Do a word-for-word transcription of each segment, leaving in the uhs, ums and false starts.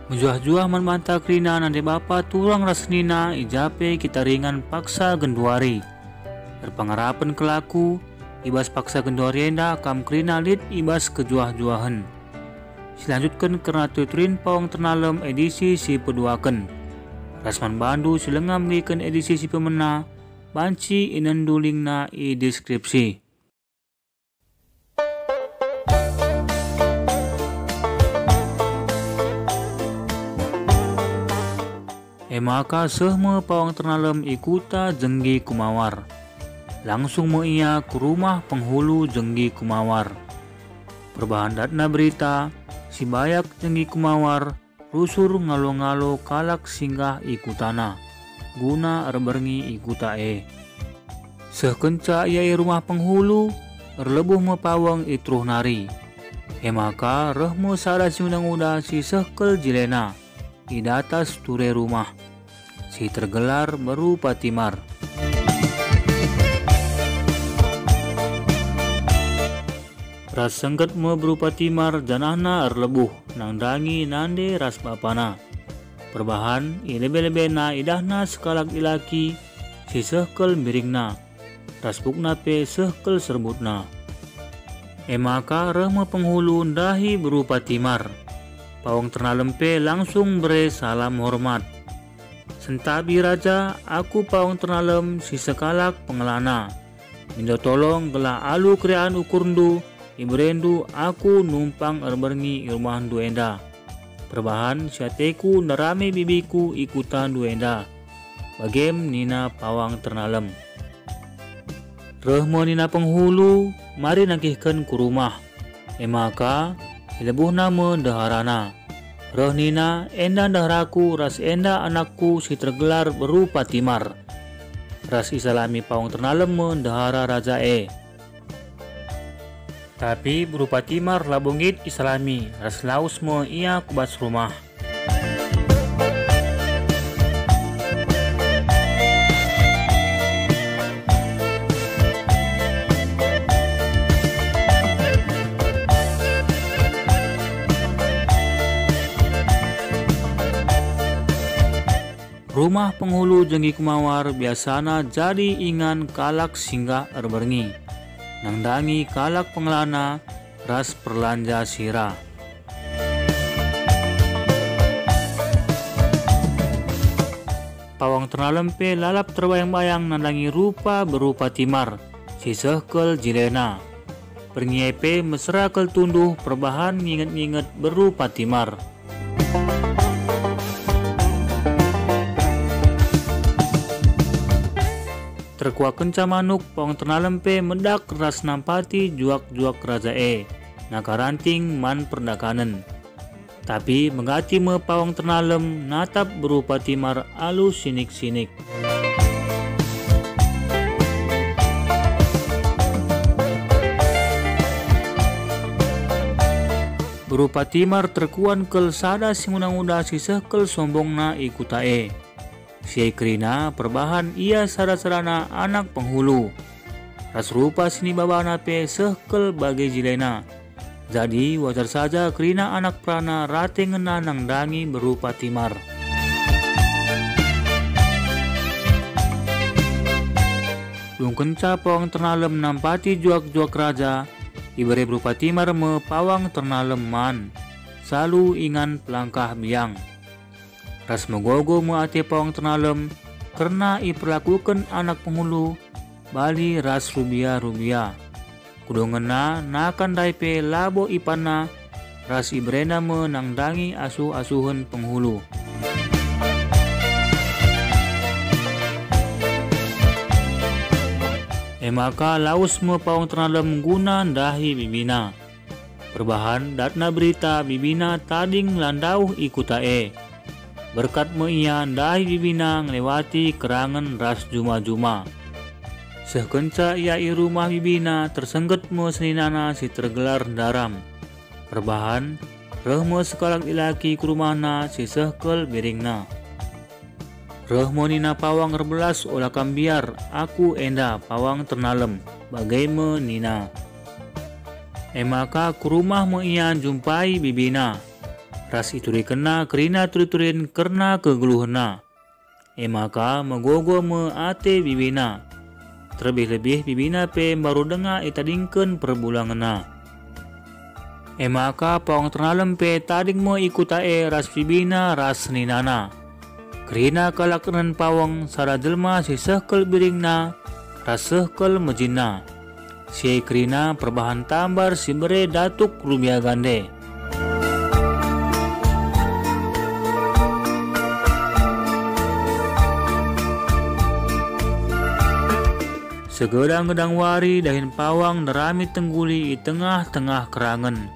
Mejuah-juah man banta kerina nande bapa turang ras senina i ja pe kita ringan paksa genduari. Erpengarapen kal aku, i bas paksa genduari enda kam kerina lit i bas kejuah-juahen. Silanjutken kerna turi-turin Pawang Ternalem edisi si peduaken. Ras man bandu si langa megiken edisi si pemena, banci inenndu linkna i deskripsi. E maka seh me Pawang Ternalem i kuta Jenggi Kumawar. Langsung me ia ku rumah penghulu Jenggi Kumawar. Perbahan datna berita, sibayak Jenggi Kumawar, rusur ngalo-ngalo kalak singgah i kutana, guna erberngi i kuta e. Seh kenca ia i rumah penghulu, erlebuh me Pawang i teruh nari. E maka reh me sada si nguda-nguda si seh kal jilena i datas ture rumah, si tergelar Beru Patimar. Ras sengget me Beru Patimar janahna erlebuh nandangi nande ras bapana. Perbahan i lebe-lebena idahna sekalak dilaki si seh kal mbiringna, ras bukna pe seh kal serbutna. E maka reh me penghulu ndahi Beru Patimar. Pawang Ternalem pe langsung mbere salam hormat. Sentabi raja, aku Pawang Ternalem si sekalak pengelana. Mindo tolong gelah alu keriahen ukurndu, iberendu aku numpang erberngi i rumahndu enda. Perbahan si ateku ndarami bibiku i kutandu enda. Bagem nina Pawang Ternalem. Reh me nina penghulu, mari nangkihken ku rumah. E maka, ilebuhna me ndeharana. Reh nina, enda ndeharaku ras enda anakku si tergelar Beru Patimar. Ras isalami Pawang Ternalem me ndehara raja e. Tapi Beru Patimar labo nggit isalami, ras lawes me ia ku bas rumah. Rumah penghulu Jenggi Kumawar biasana jadi ingan kalak singgah erberngi, nandangi kalak pengelana ras perlanja sira. Pawang Ternalem pe lalap terbayang-bayang nandangi rupa Beru Patimar si seh kal jilena. Berngi e pe mesera kal tunduh perbahan nginget-nginget Beru Patimar. Terkuahkenca manuk, Pawang Ternalem pe medak ras nampati juak-juak raja e, naka ranting man perdakanen. Tapi megati me Pawang Ternalem natap Beru Patimar alu sinik-sinik. Beru Patimar terkuan kal sada si nguda-nguda si seh kal sombongna i kuta e. Si e kerina perbahan ia sada-sadana anak penghulu. Ras rupa si nibabana pe seh kal bage jilena. Jadi wajar saja kerina anak perana rate ngena nandangi Beru Patimar. Dungkenca Pawang Ternalem nampati juak-juak raja, ibere Beru Patimar me Pawang Ternalem man, salu ingan pelangkah biang. Ras megogo me ate Pawang Ternalem kerna iperlakuken anak penghulu bali ras rubia-rubia. Kudungenna nakan ndai pe labo ipanna, ras iberena me nandangi asuh-asuhen penghulu. E maka lawes me pawang ternalem guna ndahi bibina. Perbahan datna berita bibina tading la ndauh i kuta e. Berkat me ia ndahi bibina ngelewati kerangen ras juma-juma. Seh kenca ia i rumah bibina, tersengget me seninana si tergelar Ndaram. Perbahan, reh me sekalak dilaki ku rumahna si seh kal biringna. Reh me nina pawang erbelas, "Ola kam mbiar, aku enda pawang ternalem," bage me nina. E maka ku rumah me ia njumpai bibina, ras iturikenna kerina turi-turin kerna kegeluhenna. E maka megogo me ate bibina. Terlebih-lebih bibina pe mbaru denga itadingken perbulangenna. E maka pawang ternalem pe tading me i kuta e ras bibina ras seninana. Kerina kalak enen pawang sada jelma si seh kal biringna ras seh kal mejinna. Si e kerina perbahan tambar si bere datuk rubia gande. Segedang-gedang wari dahin pawang nderami tengguli i tengah-tengah kerangen,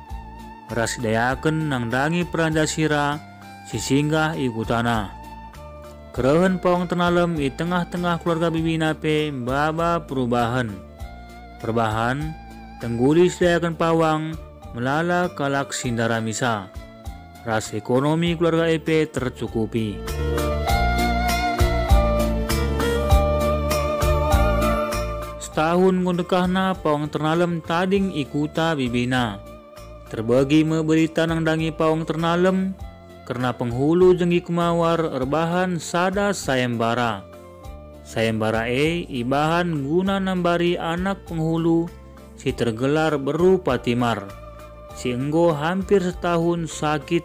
ras idayaken nandangi peranja sira si singgah i kutana. Kerehen pawang ternalem i tengah-tengah keluarga bibina pe maba perubahen. Perbahan, tengguli si idayaken pawang melala kalak si ndaramisa, ras ekonomi keluarga e pe tercukupi. Setahun enggo ndekahna pawang ternalem tading i kuta bibina. Terbegi me berita nandangi pawang ternalem kerna penghulu jenggi kumawar erbahan sada sayembara. Sayembara e ibahan guna nambari anak penghulu si tergelar Beru Patimar, si enggo hampir setahun sakit,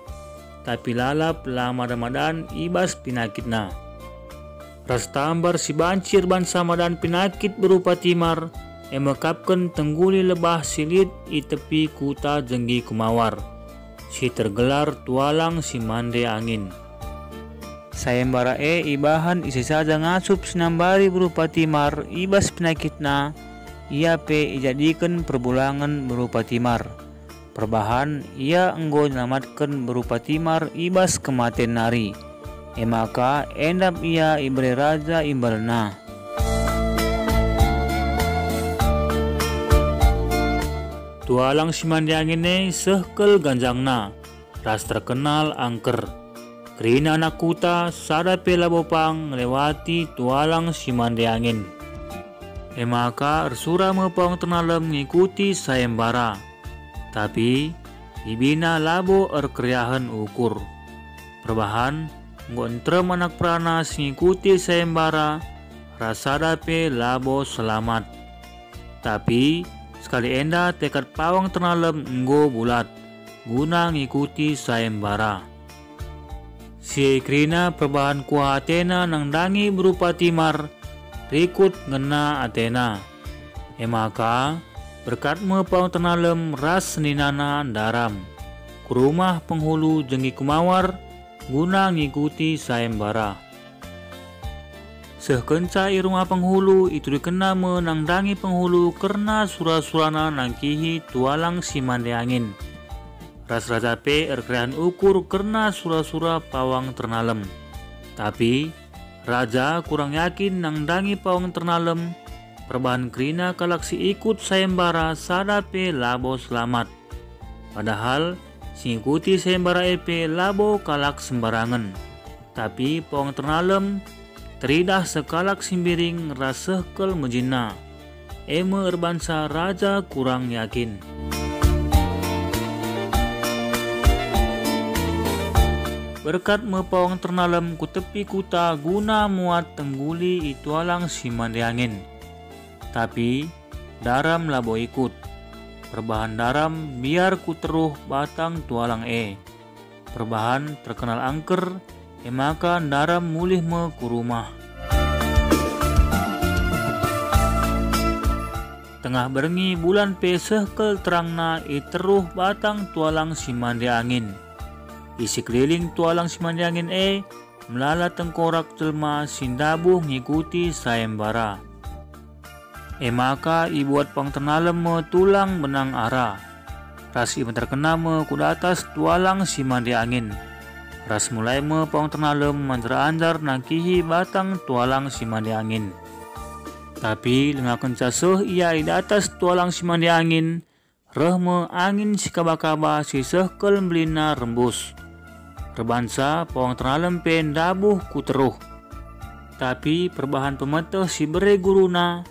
tapi lalap la madan-madan i bas penakitna. Ras tambar si banci erbahanca madan penakit Beru Patimar, e mekapken tengguli lebah si lit i tepi kuta jenggi kumawar, si tergelar Tualang Simande Angin. Sayembara e ibahan ise saja ngasup si nambari Beru Patimar i bas penakitna, ia pe ijadiken perbulangen Beru Patimar. Perbahan ia enggo nyelamatken Beru Patimar i bas kematen nari. E maka endap ia ibere raja imbalna. Tualang Simande Angin e seh kal ganjangna, ras terkenal angker. Kerina anak kuta sada pe labo pang ngelewati Tualang Simande Angin. E maka ersura me pawang ternalem ngikuti sayembara. Tapi bibina labo erkeriahen ukur. Perbahan enggo nterem anak perana si ngikuti sayembara, ras sada pe labo selamat. Tapi sekali enda tekad pawang ternalem enggo bulat guna ngikuti sayembara. Si e kerina perbahan kuah atena nandangi Beru Patimar rikut ngena atena. E maka, berkat me pawang ternalem ras seninana ndaram ku rumah penghulu jenggi kumawar guna ngikuti sayembara. Seh kenca i rumah penghulu, iturikenna me nandangi penghulu kerna sura-surana nangkihi Tualang Simande Angin. Ras raja pe erkeriahen ukur kerna sura-sura pawang ternalem. Tapi raja kurang yakin nandangi pawang ternalem, perbahan kerina kalak si ikut sayembara sada pe labo selamat. Padahal si ngikuti sayembara e pe labo kalak sembarangen, tapi pawang ternalem teridah sekalak si mbiring ras seh kal mejinna, e me erbahanca raja kurang yakin. Berkat me pawang ternalem ku tepi kuta guna muat tengguli i Tualang Simande Angin. Tapi ndaram labo ikut. Perbahan ndaram mbiar ku teruh batang Tualang e. Perbahan terkenal angker, e maka ndaram mulih me ku rumah. Tengah berngi bulan pe seh kal terangna i teruh batang tualang si mande angin. I sekeliling tualang si mande angin e, melala tengkorak jelma si ndabuh ngikuti sayembara. E maka ibuat pawang ternalem me tulang benang ara, ras ibenterkenna me ku datas tualang si mande angin, ras mulai me pawang ternalem manjar-anjar nangkihi batang tualang si mande angin. Tapi lenga kenca seh ia i datas tualang si mande angin, reh me angin si kaba-kaba si seh kal mbelina rembus. Erbansa pawang ternalem pe ndabuh ku teruh. Tapi perbahan pemeteh si bere guruna,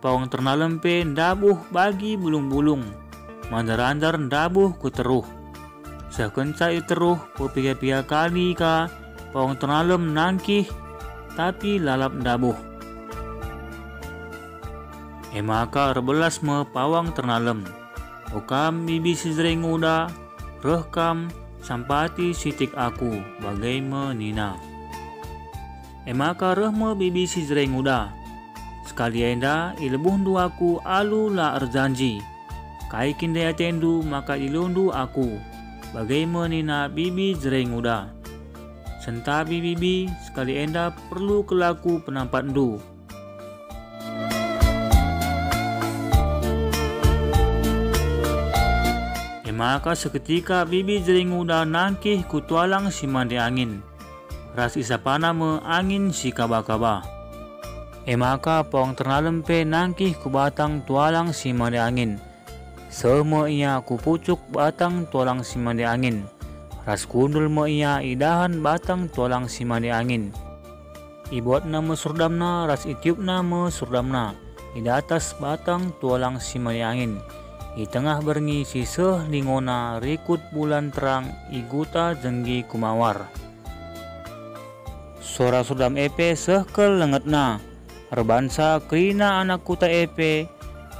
pawang ternalem pe ndabuh bagi bulung-bulung, manjar-anjar ndabuh ku teruh. Seh kenca i teruh, pepiga-piga kali ka pawang ternalem nangkih, tapi lalap ndabuh. E maka erbelas me pawang ternalem, "O kam bibi si jere nguda, reh kam, sampati sitik aku," bage me nina. E maka reh me bibi si jere nguda, "Sekali enda ilebuhndu aku alu la erjanji. Kai kin ndai atendu maka ililundu aku?" bage me nina bibi jere nguda. "Sentabi bibi, sekali enda perlu kal aku penampatndu." E maka seketika bibi jere nguda nangkih ku tualang si mande angin, ras isapana me angin si kaba-kaba. E maka pawang ternalem pe nangkih ku batang tualang si mande angin. Seh me ia ku pucuk batang tualang si mande angin, ras kundul me ia i dahan batang tualang si mande angin. Ibuatna me surdamna ras itiupna me surdamna i datas batang tualang si mande angin, i tengah berngi si seh lingona rikut bulan terang i kuta jenggi ku mawar. Sora surdam e pe seh kal lengetna, erbansa kerina anak kuta e pe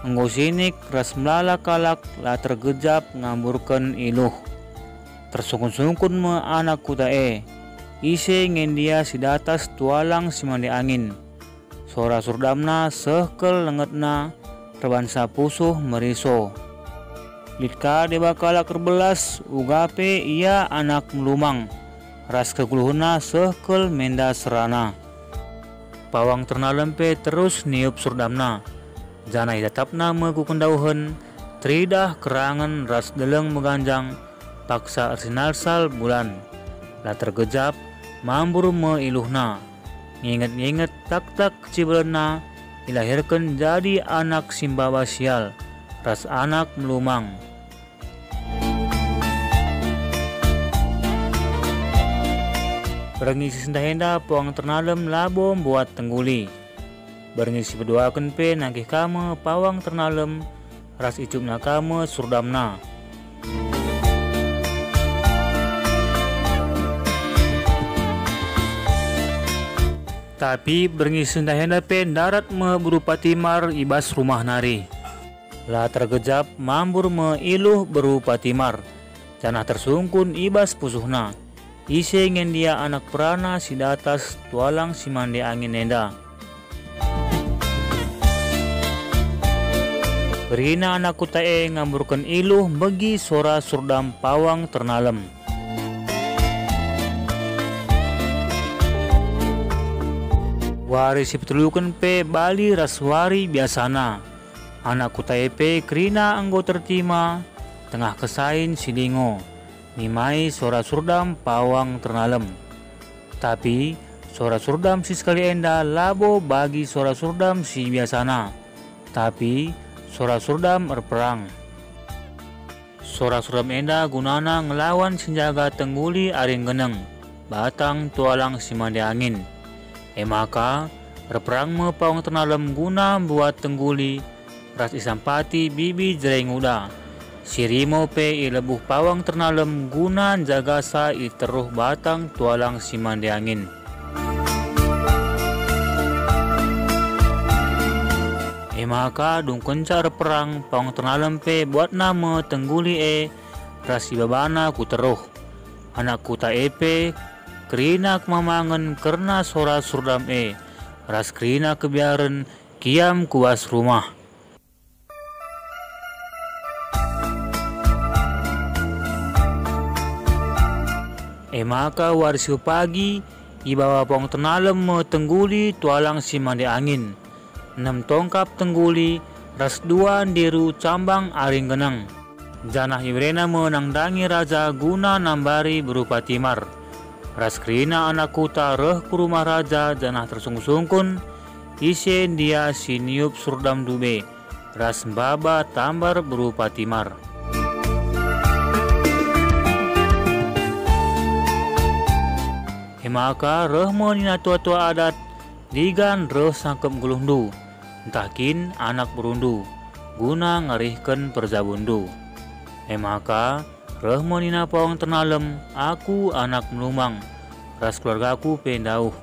enggo sinik ras melala kalak la tergejap ngamburken iluh. Tersungkun-sungkun me anak kuta e, ise nge ndia si datas tualang si mande angin. Sora surdamna seh kal lengetna erbansa pusuh meriso. Lit ka deba kalak erbelas, uga pe ia anak melumang, ras kegeluhenna seh kal menda serana. Pawang ternalem pe terus niup surdamna, janah itatapna me ku kendauhen, teridah kerangen ras deleng meganjang, paksa ersinalsal bulan. La tergejap, mambur me iluhna. Nginget-nginget taktak kecibelenna, ilahirken jadi anak si maba sial, ras anak melumang. Berngi si sendah enda pawang ternalem labo mbuat tengguli. Berngi si peduaken pe nangkih ka me pawang ternalem, ras icupna ka me surdamna. Tapi berngi si sendah enda pe ndarat me beru Patimar i bas rumah nari. La tergejap mambur me iluh beru Patimar, janah tersungkun i bas pusuhna. Ise nge ndia anak perana si datas tualang si mande angin enda? Kerina anak kuta e ngamburken iluh megi sora surdam pawang ternalem. Wari si peteluken pe bali ras wari biasana. Anak kuta e pe kerina enggo tertima, tengah kesain si lingo, nimai sora surdam pawang ternalem. Tapi sora surdam si sekali enda labo bagi sora surdam si biasana, tapi sora surdam erperang. Sora surdam enda gunana ngelawan si njaga tengguli ari nggeneng, batang tualang si mande angin. E maka, erperang me pawang ternalem guna mbuat tengguli, ras isampati bibi jere nguda. Si rimo pe ilebuh pawang ternalem guna njagasa i teruh batang tualang si mande angin. E maka dung kenca erperang, pawang ternalem pe buatna me tengguli e ras ibabana ku teruh. Anak kuta e pe kerina kemamangen kerna sora surdam e, ras kerina kebiaren kiam ku bas rumah. E maka wari si pagi ibawa Pawang Ternalem me tengguli tualang si mande angin, enem tongkap tengguli ras dua ndiru cambang ari nggenang, janah iberena me nandangi raja guna nambari beru Patimar. Ras kerina anak kuta reh ku rumah raja janah tersungkun-sungkun, ise ndia si niup surdam ndube ras mbaba tambar beru Patimar. E maka reh me nina tua-tua adat, "Digan reh sangkep nggeluhndu, ntah kin anak berundu, guna ngerihken perjabunndu." E maka reh me nina Pawang Ternalem, "Aku anak melumang, ras keluargaku pe ndauh."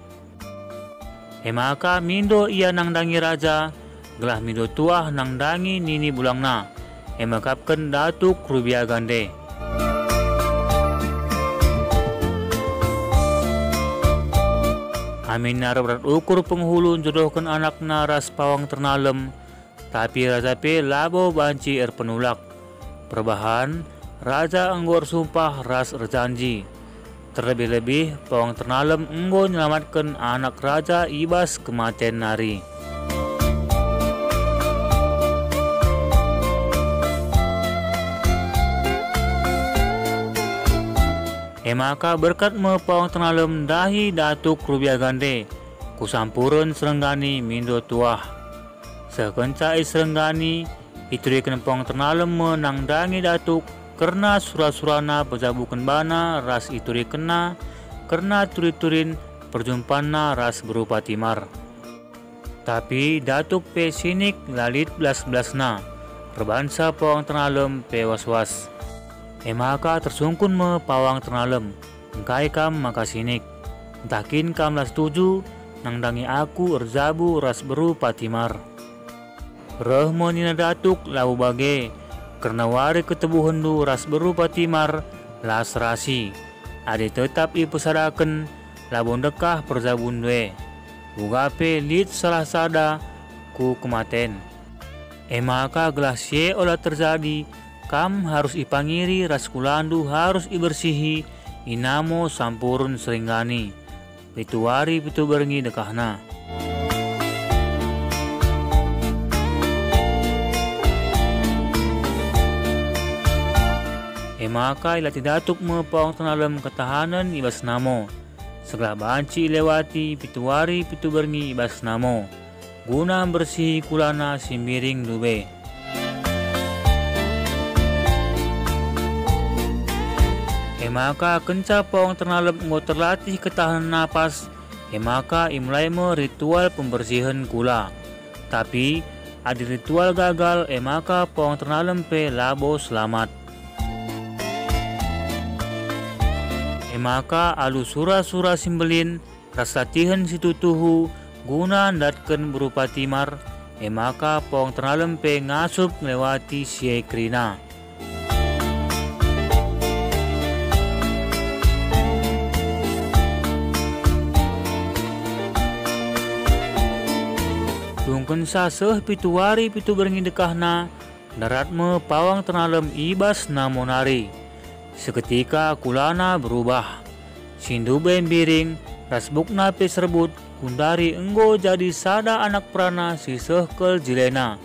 E maka mindo ia nandangi raja, gelah mindo tuah nandangi nini bulangna, e mekapken Datuk Rubia Gande. Aminna reh berat ukur penghulu njodohken anakna ras Pawang Ternalem, tapi raja pe labo banci erpenulak. Perbahan, raja enggo ersumpah ras erjanji. Terlebih-lebih, Pawang Ternalem enggo nyelamatken anak raja i bas kematen nari. E maka berkat me Pawang Ternalem ndahi Datuk Rubia Gande ku Sampuren Serenggani mindo tuah. Seh kenca i Serenggani, ituriken Pawang Ternalem me nandangi Datuk kerna sura-surana pejabuken bana ras iturikenna kerna turi-turin perjumpanna ras beru Patimar. Tapi Datuk pe sinik la lit belas-belasna, erbansa Pawang Ternalem pe was-was. E maka tersungkun me Pawang Ternalem, "Engkai kam maka sinik? Ntah kin kam la setuju nandangi aku erjabu ras beru Patimar?" Reh me nina Datuk labo bage, kerna wari ketebuhenndu ras beru Patimar la serasi. Adi tetap ipesadaken, labo ndekah perjabunndu e. Uga pe lit salah sada ku kematen. E maka gelah si e ola terjadi, kam harus ipangiri ras kulandu harus ibersihi, inamo Sampuren Serenggani. Pitu wari pitu berngi dekahna. E maka ilatih Datuk me Pawang Ternalem ketahanen i bas namo. Segelah banci ilewati pitu wari pitu berngi i bas namo, guna mbersihi kulana si mbiring ndube. E maka kenca Pawang Ternalem enggo terlatih ketahanen napas, e maka imulai me ritual pembersihen kula. Tapi, adi ritual gagal, e maka Pawang Ternalem pe labo selamat. E maka alu sura-sura si mbelin ras latihen si tutuhu guna ndatken beru Patimar, e maka Pawang Ternalem pe ngasup ngelewati si e kerina. Dungkenca seh pitu wari pitu berngi dekahna, ndarat me Pawang Ternalem i bas namo nari. Seketika kulana berubah. Si ndube mbiring ras bukna pe serbut, gundari enggo jadi sada anak perana si seh kal jilena.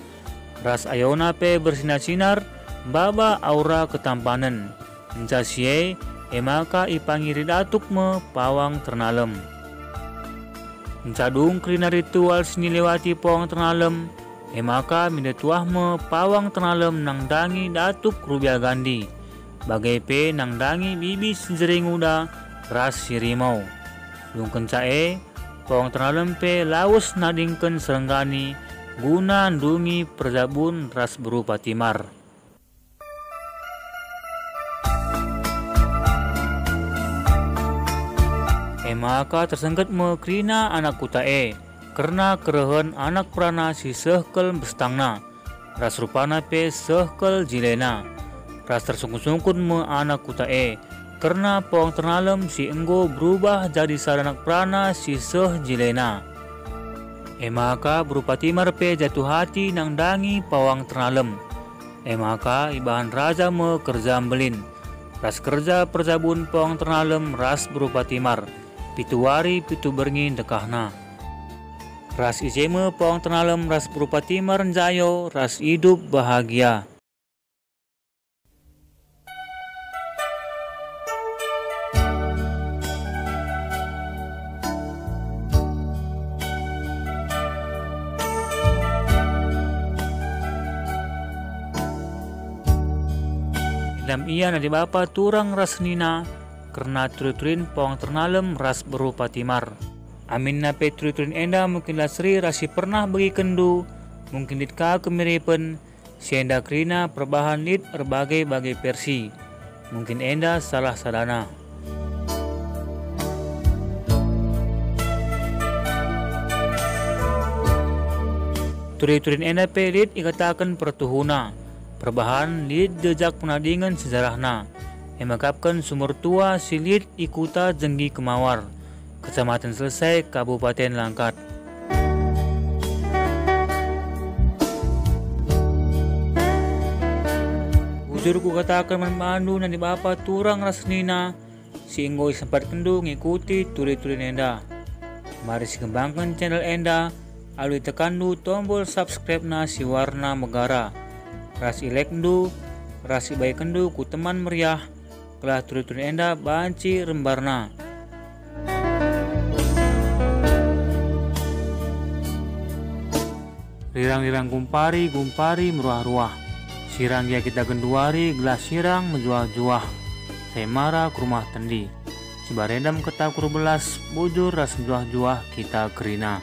Ras ayona pe bersinar-sinar, mbaba aura ketampanen. Nca si e, e maka ipangiri Datuk me Pawang Ternalem. Nca dung kerina ritual si nilewati Pawang Ternalem, e maka mindo tuah me Pawang Ternalem nandangi Datuk Rubia Gande, bage pe nandangi bibi si njeri nguda ras si rimau. Dungkenca e, Pawang Ternalem pe lawes nadingken Serenggani guna ndungi perjabun ras beru Patimar. E maka tersengket me kerina anak kuta e kerna kerehen anak perana si seh kal mbestangna, ras rupana pe seh kal jilena. Ras tersungkun-sungkun me anak kuta e kerna Pawang Ternalem si enggo berubah jadi sada anak perana si seh jilena. E maka beru Patimar pe jatuh ati nandangi Pawang Ternalem. E maka ibahan raja me kerja mbelin. ras kerja perjabun Pawang Ternalem ras Beru Patimar, pitu wari pitu berngi ndekahna. Ras i je me Pawang Ternalem ras Beru Patimar njayo ras idup bahagia. Iendam ia nande bapa turang ras senina kerna turi-turin Pawang Ternalem ras Beru Patimar. Aminna pe turi-turin enda mungkin la seri ras si pernah begikenndu, mungkin lit ka kemiripen, si enda kerina perbahan lit erbage-bage versi. Mungkin enda salah sadana. Turi-turin enda pe lit ikataken pertuhuna, perbahan lit jejak penadingen sejarahna, e mekapken sumur tua si lit i kuta Jenggi Kemawar, Kecamatan Selesai, Kabupaten Langkat. Bujur kukataken man bandu nande bapa turang ras senina, si enggo isempatkenndu ngikuti turi-turin enda. Mari sikembangken channel enda alu itekanndu tombol subscribe-na si warna megara, ras i-like-ndu, ras ibagikenndu ku teman meriah, gelah turi-turin enda banci rembarna. Rirang-rirang gumpari, gumpari meruah-ruah. Sirang gia kita genduari gelah sirang mejuah-juah. Sai mara ku rumah tendi. Sibarendam keta ku erbelas, bujur ras mejuah-juah kita kerina.